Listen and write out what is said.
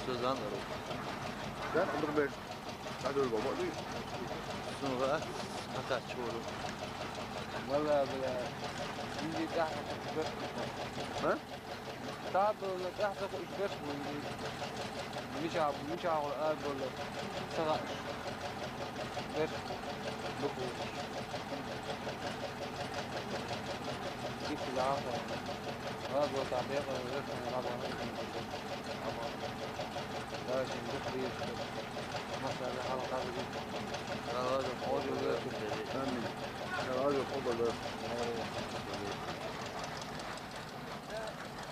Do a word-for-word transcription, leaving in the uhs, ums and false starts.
Söz anlarım. Sen andır ben. Sen öyle baba değil. Sonra hata çoğulu. Vallahi bile. Şimdi daha Ha? Tabi öyle daha çok iş ver. Müşa, müşa ol, az böyle. Sana ver. Dokuz. Git bir daha sonra. Valla bu tabi yapalım. Ver sana rabarı. Ama daha şimdi bir masada halka bir. Razı olsun. O diyor. Amin. Razı olsun.